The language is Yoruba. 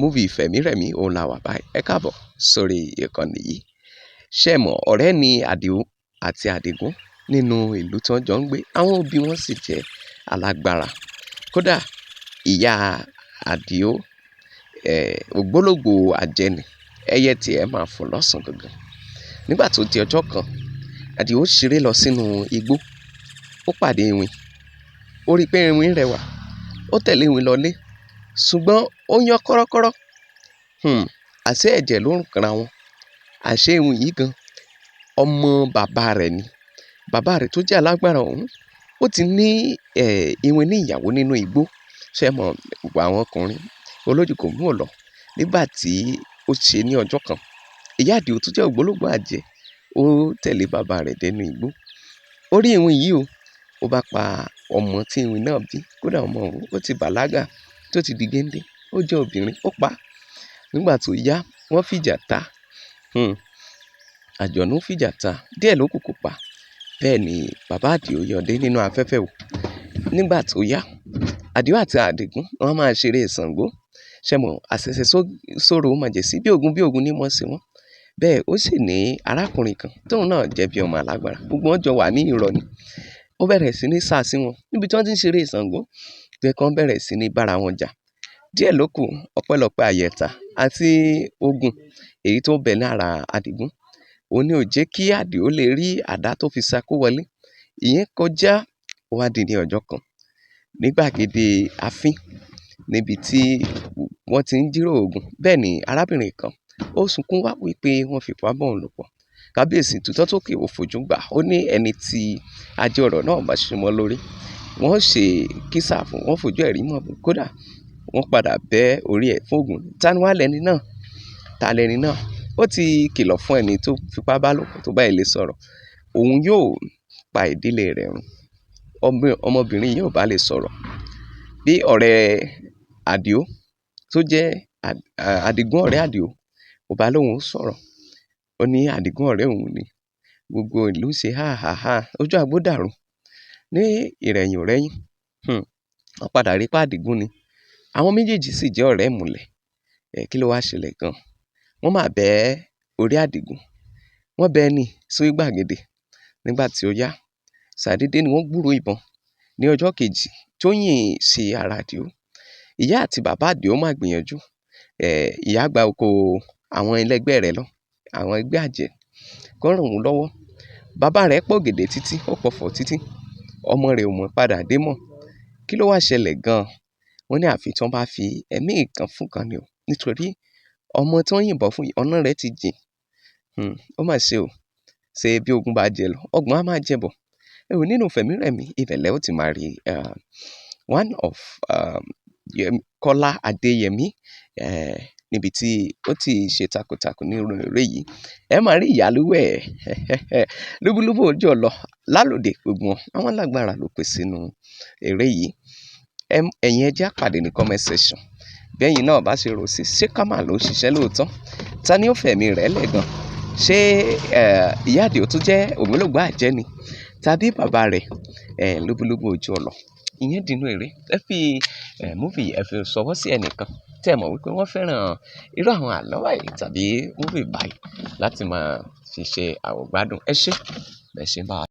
Movie Fẹ̀mírẹ̀mí òun la wà báyìí. Ẹ káàbọ̀ sórí ìkànnì yìí. Ṣé ẹ mọ̀, ọ̀rẹ́ ni Àdìó àti Àdìgún nínú ìlú tí wọ́n jọ ń gbé. Àwọn òbí wọn sì jẹ́ alágbára. Kódà ìyá Àdìó, ògbólógbòó àjẹ́ ni, ẹyẹ tiẹ̀ máa fò lọ́sàn gangan. Nígbà tó di ọjọ́ kan, Àdìó ṣeré lọ sínú igbó. Ó pàdé iwin. Ó rí i pé iwin rẹwà. Ó tẹ̀lé iwin lọlé. Ṣùgbọ́n ó yán kọ́rọ́kọ́rọ́. Àṣé ẹ̀jẹ̀ ló ń kanra wọn. Àṣé iwin yìí gan, ọmọ bàbá rẹ̀ ni. Bàbá rẹ̀ tó jẹ́ alágbára ọ̀hún, ó ti ní iwin ní ìyàwó nínú igbó. Ṣé ẹ mọ̀, gbogbo àwọn ọkùnrin olójú kò mú ò lọ. Nígbà tí ó ṣe ní ọjọ́ kan, ìyá Àdìó tó jẹ́ ògbólógbòó àjẹ́, ó tẹ̀lé bàbá rẹ̀ dénú igbó. Ó rí iwin yìí o, ó bá pa ọmọ tí iwin náà bí. Kódà ọmọ òun ó ti bàlágà tó ti di géńdé, ó jẹ́ obìnrin, ó pa á. Nígbà tó yá, wọ́n fìjà ta. Àjọ̀nú fìjà ta. Díẹ̀ ló kù kó pa. Bẹ́ẹ̀ ni bàbá Àdìó yọdé nínú afẹ́fẹ́ o. Nígbà tó yá, Àdìó àti Àdìgún wọ́n máa ṣeré Ṣàngó. Ṣé ẹ mọ̀, àṣẹ̀ṣẹ̀ sóró mọ̀jẹ̀sí bí ògún ní mọ̀ sí wọn. Bẹ́ẹ̀ ó sì ní arákùnrin kan tóun náà jẹ́ bí ọmọ alágbára. Gbogbo wọn jọ wà ní ìrọ̀ ni. Ó bẹ̀rẹ̀ sí ní sá sí wọn níbi tí wọ́n ti ń ṣeré Ṣàngó. Pé kí wọ́n bẹ̀rẹ̀ sí ní bára wọn jà. Díẹ̀ ló kù, ọpẹ́lọpẹ́ àyẹ̀tà àti ogun èyí tó ń bẹ lára Àdìgún. Òun ni ò jẹ́ kí Àdìó lè rí àdá tó fi ṣakó wọlé. Ìyẹn kọjá, ó wá di ní ọjọ́ kan. Ní gbàgede ààfin níbi tí wọ́n ti ń jíròrò ogun. Bẹ́ẹ̀ ni arábìnrin kan ó sunkún wá wípé wọ́n fipá bá òun lòpọ̀. Kábíyèsí tutọ́ sókè ó fojú gbà. Ó ní ẹni tí ajé ọ̀rọ̀ náà bá ṣe mọ́ lórí. Wọ́n ṣe kísà fún, wọ́n fojú ẹ̀rí mọ̀. Kódà wọ́n padà bẹ́ orí ẹ̀ fún ògún. Ta ni wá lẹni náà? Ta lẹni náà? Ó ti kìlọ̀ fún ẹni tó fipá bá lòpọ̀ tó bá lè sọ̀rọ̀. Òun yóò pa ìdílé rẹ̀ run. Ọmọbìnrin yìí ò bá lè sọ̀rọ̀. Bí ọ̀rẹ́ Àdìó tó jẹ́ Àdìgún ọ̀rẹ́ Àdìó, ò bá lóun ó sọ̀rọ̀. Ó ní Àdìgún ọ̀rẹ́ òun ni. Gbogbo ìlú ṣe háà háà háà. Ojú agbo dàrú. Ní ìrẹ̀yìn ọ̀rẹ̀yìn, wọ́n padà rí pé Àdìgún ni. Àwọn méjèèjì sì jẹ́ ọ̀rẹ́ ìmùlẹ̀. Kí ló wá ṣẹlẹ̀ gan? Wọ́n máa bẹ́ orí Àdìgún. Wọ́n bẹ́ ní sí gbàgede. Nígbà tí ó yá, ṣàdédé ni wọ́n gbúròó ìbọn. Ní ọjọ́ kejì tó yìn sí ara Àdìó. Ìyá àti bàbá Àdìó máa gbìyànjú. Ìyá gba oko àwọn ẹlẹgbẹ́ rẹ̀ lọ, àwọn ẹgbẹ́ àjẹ́, kó ràn wọ́n lọ́wọ́. Bàbá rẹ̀ pọ̀gẹ̀dẹ̀ títí, ó pọ̀fọ̀ títí. Ọmọ rẹ̀ ò mọ̀ padà dé mọ́. Kí ló wá ṣẹlẹ̀ gan? Wọ́n ní àfi tí wọ́n bá fi ẹ̀mí kan fún kan ni o. Nítorí ọmọ tí wọ́n yìnbọn fún yìí, ọ̀nà rẹ̀ ti jìn. Ó mà ṣe o. Ṣé bí ogun bá jẹ lọ, ọgbọ̀n á máa jẹ bọ̀. Ẹ wò nínú Fẹ̀mírẹ̀mí, ibẹ̀ lẹ ó ti máa rí one of Kọ́lá Adéyẹmí, níbi tí ó ti ṣe takuntakun nínú eré yìí. Ẹ máa rí ìyálúwẹ̀, lúbúlúbú ojú ọlọ, lálòdé, gbogbo wọn. Àwọn alágbára ló pè sínú eré yìí. Ẹ̀yin ẹ jẹ́ á pàdé ní comment section. Bẹ́yìn náà bá ṣe rò sí, ṣé karma ló ń ṣiṣẹ́ lóòótọ́? Ta ni ó fẹ̀mí rẹ̀ lẹ̀ gan? Ṣé ìyá Àdìó tó jẹ́ ògbólógbòó àjẹ́ ni? Tàbí bàbá rẹ̀, lúbúlúbú ojú ọlọ? Ìyẹn dínú eré. Ẹ fi movie ẹ fi ṣọwọ́ sí ẹnìkan tí ẹ mọ̀ wípé wọ́n fẹ́ràn irú àwọn àlọ́ báyìí tàbí movie báyìí láti máa fi ṣe àwògbádùn. Ẹ ṣé, bẹ́ẹ̀ ṣe ń bá wa.